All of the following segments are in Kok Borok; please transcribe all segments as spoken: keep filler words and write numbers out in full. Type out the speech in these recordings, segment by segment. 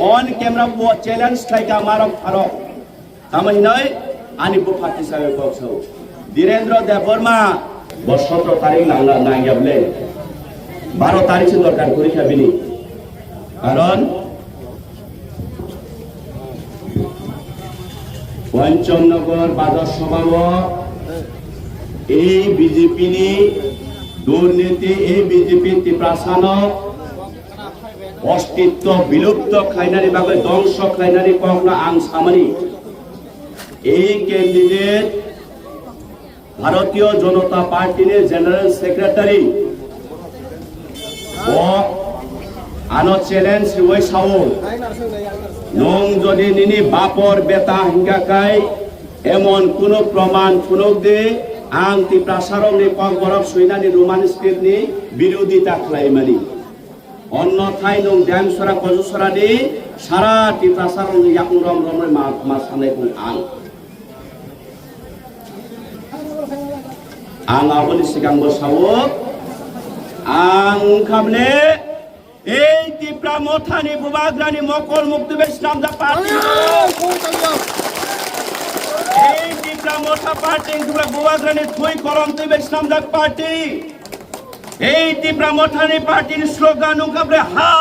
On camera bo challenge khlai ka marok pharok. Tamo hinoi ani bupha tisai kok sao. Dhirendra Debbarma bo sotro tarik nang nang ya bole. Baro tarik se dorkar kuri kha bini. Karon Panchamnagar bazar sobhao ei B J P ni durniti, ei B J P Tiprasano ostitto bilupto khlainani bagwi dongso khlainani kokno ang samani. Ei candidate Bharatiya Janata Party ni General Secretary bo ano challenge riwi sao, nwng jodi nini bapor beta hingka kai emon kuno proman phunuk di, ang Tiprasarokni kokborok swinani Roman script ni birodita khlaimani. Onnothai nwng Demsora Kojusorani sara Tiprasarokni yakung rom romwi ma, ma sanai kung ang. Ang aboni sigang bo sao, ang wngkha bole ei Tipra Mothani Bubagrani mokol mukti bai swnamjak party. Ei Tipra Motha party wngkha bole Bubagrani thwi kolom twi bai swnamjak party. Ei Tipra Mothani party ni slogan wngkha bole ha,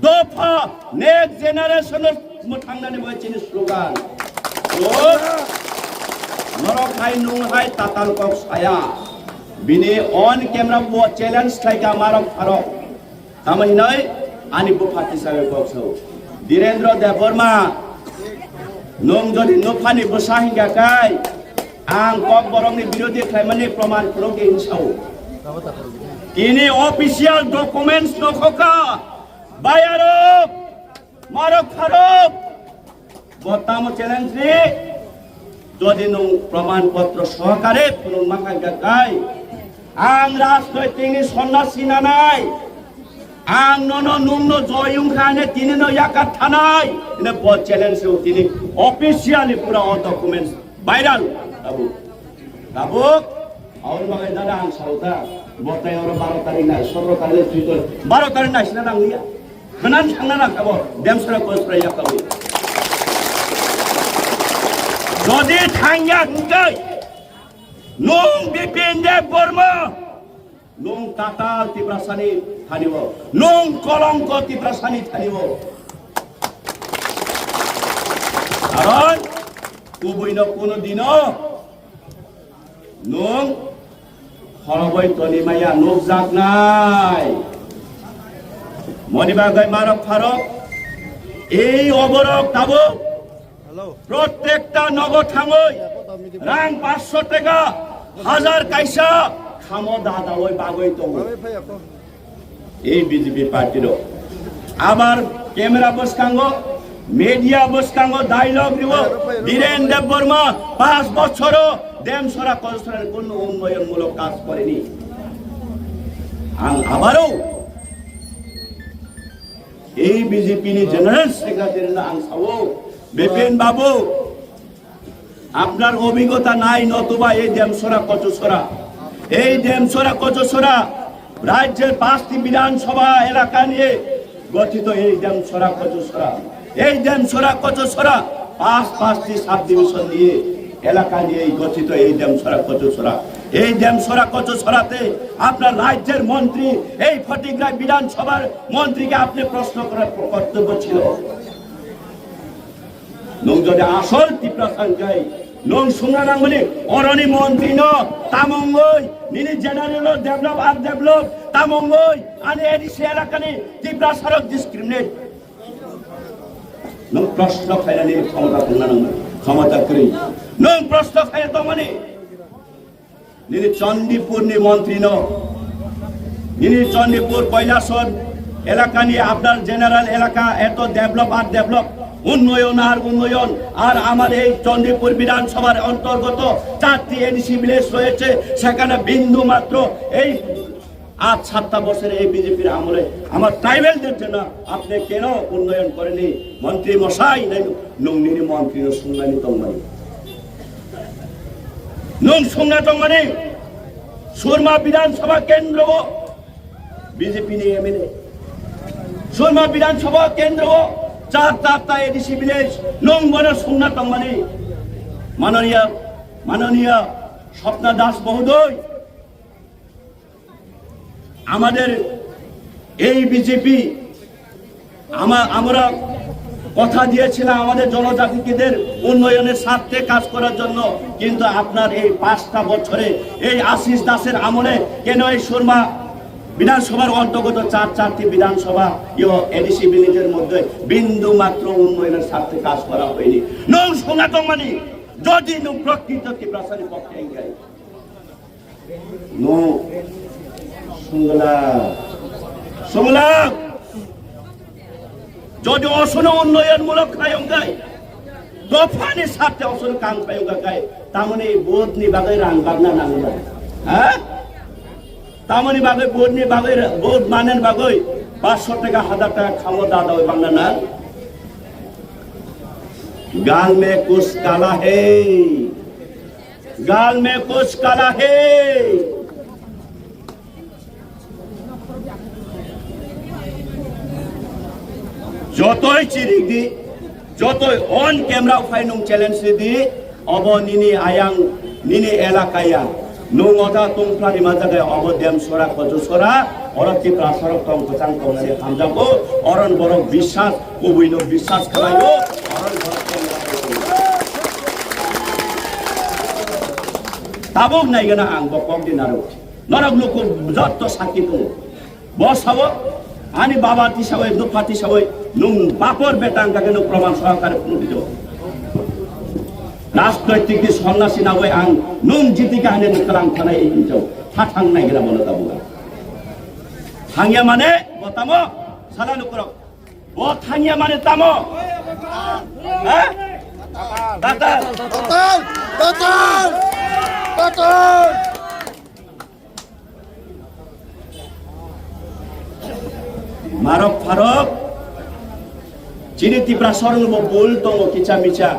dopha, next generation no mwthangnani bai chini slogan. O, norok hai nwng hai tatal kok saya. Bini on camera bo challenge khlai ka marok pharok. Tamo hinoi ani bupha tisai kok sao. Dhirendra Debbarma, nwng jodi nophani bwsa hingka kai, ang kokborokni birodhi khlaimani proman phunuk di hinsao. Tini official documents no khoka, bayarok, marok pharok, bo tamo challenge ni, jodi nwng proman potro sohokare phunuk ma kha kai, ang rajnoitik ni sonnasi nanai, ang nono nwngno joyung kha hwnwi tini no yakat thanai, hwnwi bo challenge o tini officially pura o documents viral. Tabuk, tabuk, aur bagai dada ang sauta, botai oro baro tarik nai, sotro tarik nai, sotro, baro tarik nai sina nang liya. Khwnang thangna nang kha bo, Demsora Kojusora yakhao. Jodi thangya hwnkhe, nwng Bipin Debbarma, nwng tatal Tiprasani thani o, nwng kolongko Tiprasani thani o. Karon, kubuino kuno dino, nwng khoroboi toni maya nukjaknai. Moni bagwi marok pharok ei oborok tabuk prottekta nogo thangwi rang paanch sho taka, hajar kaisa khamo dadawi bagwi tongo. Ei B J P party rok abar camera bwskango, media bwskango dialogue riwo, Biren Debbarma paanch bochoro Demsora Kojusora ni kunno unnoyon mulok kaj korini. Ang abaro ei B J P ni General Secretary no ang sao, Bipin Babu, আপনার অভিজ্ঞতা নাই, নতুবা এই ডেমছড়া কচুছড়া, এই ডেমছড়া কচুছড়া রাজ্যের পাঁচটি বিধানসভা এলাকা নিয়ে গঠিত এই ডেমছড়া কচুছড়া, এই ডেমছড়া কচুছড়া পাঁচ পাঁচটি সাব ডিভিশন নিয়ে এলাকা নিয়ে এই গঠিত এই ডেমছড়া কচুছড়া। এই ডেমছড়া কচুছড়াতে আপনার রাজ্যের মন্ত্রী, এই ফটিকরায় বিধানসভার মন্ত্রীকে আপনি প্রশ্ন করার কর্তব্য ছিল। Nwng jodi asol Tiprasa hwnkhe, nwng sungna nangmani, oroni montri no tamungwi, nini general no develop ar develop, tamungwi, ani A D C elakani Tiprasa rok discriminate. Nwng proshno khainani khomota tongna nangmani, khomota kwrwi. Nwng proshno khaina tongmani. Nini Chandipur ni montri no, nini Chandipur Kailasor elaka ni, আপনার general elaka eto develop ar develop, unnoyon ar unnoyon, ar amar ei Chandipur বিধানসভার অন্তর্গত চারটি A D C village রয়েছে, সেখানে বিন্দু মাত্র এই আজ সাতটা বছরে এই বিজেপির আমলে আমার ট্রাইবেলদের জন্য আপনি কেন উন্নয়ন করেনি? মন্ত্রী মশাই, নাই, nwng nini montri no sungnani tongmani. Nwng sungna tongmani, Surma Bidhan Sabha kendro o B J P ni M L A. Surma Bidhan Sabha kendro o Char char ta A D C village, nwng bono sungna tongmani. Mananiya, Mananiya Swapna Das mohodoy, আমাদের এই বিজেপি আমা-, আমরা কথা দিয়েছিলাম আমাদের জনজাতিদের উন্নয়নের স্বার্থে কাজ করার জন্য, কিন্তু আপনার এই পাঁচটা বছরে এই আশিস দাসের আমলে কেন এই সুরমা বিধানসভার অন্তর্গত চার চারটি বিধানসভা ইয়ো এডিসি ভিলেজের মধ্যে বিন্দু মাত্র উন্নয়নের স্বার্থে কাজ করা হয়নি? নৌ সনাতন মানে যদি নৌ প্রকৃত ত্রিপ্রাসানি পক্ষে এই গাই। No. Sungla. Sungla. Jodi osono unnoyon mulok khayong kai. Dophani sate osono kang khayong kai. Tamoni vote ni bagai rang bagna nangla. Ha? Tamoni bagai vote ni bagai ra-, vote manen bagai. Paanch sot taka, hazar taka khamo dada oi bagna nang. Gal mein kuch kala hai. Gal mein kuch kala hai. Jotoi chirik di, jotoi on camera phai nung challenge di, obo nini ayang, nini elakaya. Nung oja tungphla rima jaga obo dem sora kojo sora, oro Tipra sorok tong kwchang tong nani hamjago, oron borok biswas, kubui no biswas khlaio, oron borok camera phai tongo. Tabuk naigana ang bo kok di naruk. Norok luku jotto sakki tongo. Bo sao, ani baba tisawai, dupha tisawai, nung bapor beta wngkha khe nung proman sohakare phunuk dijo. Rajnoitik di sonnasi naboi ang nung jiti kha hwnwi nung kwlang thanai hinjao. Tha thang nai gira bono tabuk. Thangya mane bo tamo sala lukurok. Bo thangya mane tamo? Ha? Tatal. Tatal! Tatal! Tatal! Marok pharok, chini Tiprasarokni bo bul tongo kicha micha.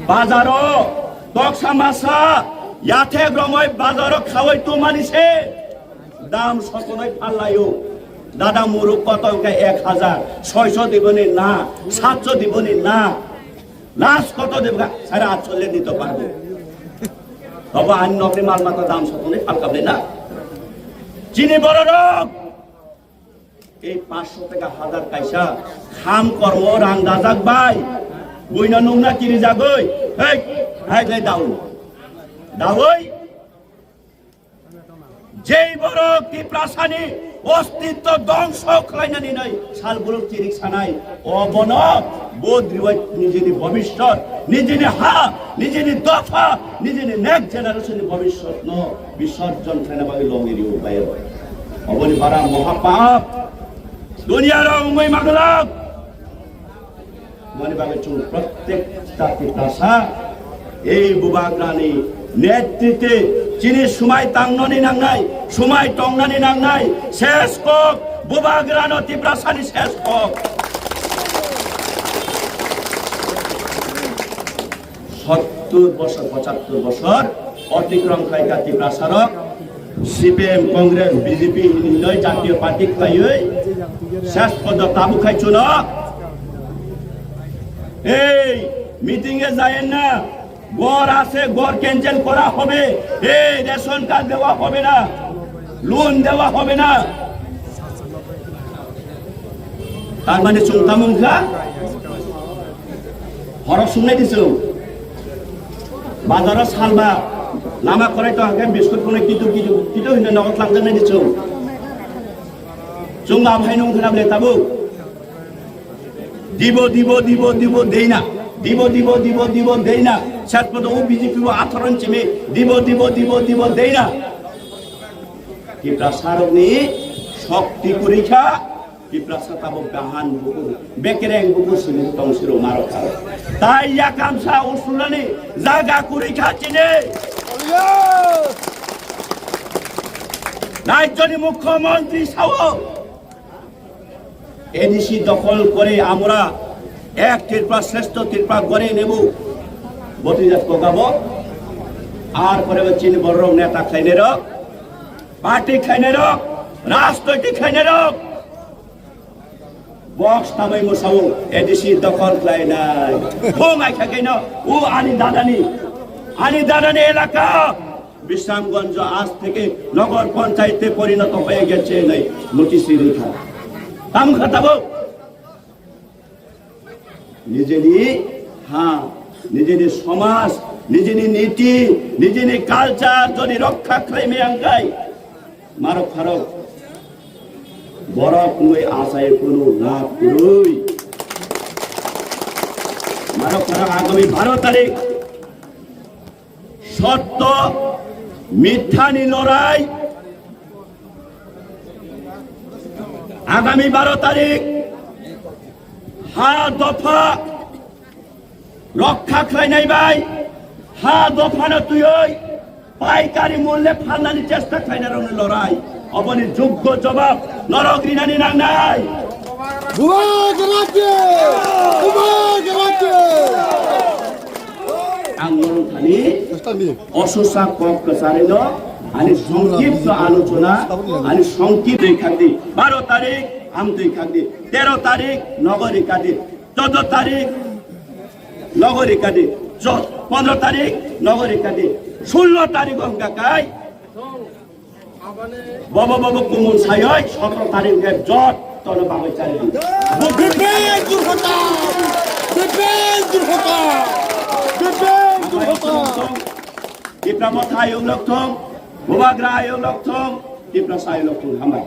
Bazaro toksa masa yathek romoi bazaro khawai tumani se. Dam sokonoi phallaio. Dada muruk koto wngkha ek hazar, soiso diboni na, satso diboni na. Last koto dibga, sare atso le nito parbo. Tobo ani nokni mal mata dam sokonoi phalkable na. Chini bororok. Ei paanch sot taka hazar kaisa kham kormo rang dajak bai. Buino nungna kiri jagoi. Hei, hai lai dawi. Dawi. Jei borok Tiprasani ostitto dongso khlainani nai sal buruk chirik sanai, o bono bodriwai nijini bobishyot, nijini ha, nijini dopha, nijini next generation ni bobishyot no bisorjon khlaina bagwi longi riyo bayo. Oboni bara mohapap. Duniya rok umui maglak. Mani bagwi chwng prottek jati Tiprasa ei Bubagrani netritwe chini swmai tangnani nangnai, swmai tongnani nangnai, ses kok, Bubagrano Tiprasani ses kok. Sottur bosor, pochattur bosor otikrom khlaikha Tiprasarok, C P M, Congress, B J P hinwi jatiyo party khlaiwi ses porjonto tabuk khai chuno. এই মিটিং এ যায়েন না, ঘর আছে, ঘর ক্যান্সেল করা হবে, এই ration card দেওয়া হবে না, লোন দেওয়া হবে না। তার মানে চুংতাম wngkha, horok sungnai di chwng. Bazaro salba, lama korai to hake biskut kono kitu kitu kitu hinwi nogo tlangjaknai di chwng. Chwng ba phai nung khna ble tabuk. Dibo, dibo, dibo, dibo, deina. Dibo, dibo, dibo, dibo, deina. Sat poto o B J P bo atharon chimi. Dibo, dibo, dibo, dibo, deina. Tiprasarokni shokti kwrwi kha, Tiprasa tabuk dahan bukur, bekereng bukur simi tong siro maro kha. Tai yakamsa usulani jaga kwrwi kha chini. Rajyoni mukhyamantri sao, A D C dokhol kore amra ek Tripura shreshtho Tripura gore nebu. Botija kokabo ar pore chini borok neta khainero. Party khainai rok, rajnoitik khainai rok, Box tamai mosao A D C dokhol khlainai. Phung ai kha kaino, o ani dadani, ani dadani elaka. Bisramganj aaj theke nogor panchayete porinoto hoye geche nai, notice rikha. Tam kha tabo. Nijeni ha, nijeni somaj, nijeni niti, nijeni culture jodi rokha khlai maya wngkhai, marok pharok borok wngwi achai kunu lab kwrwi. Marok pharok agami baro tarik sotto, mitthani lorai. Agami baro tarik ha dopha rokha khlainai bai, ha dophano twiwi paikari mulye phalnani chesta khlainairokni lorai. Oboni joggo jobab norok rinani nangnai. Bubagra ki! Bubagra ki! Ang norok thani osusa kok kwcharino ani songkipto alochona, ani songkip twi khakdi. Baro tarik ang twi khakdi, tero tarik nogori khakdi, choudo tarik nogori khakdi, jo-, pondro tarik nogori khakdi, sullo tarik wngkha kai. Bobo bobo kumun sayoi sotro tarik wngkhe jottono bagwi chari di. Bipin Durhota! Bipin Durhota! Bipin Durhota! Tipra Motha ayung lokthong, Bubagra ayung lokthong, Tiprasa ayung lokthong, hambai.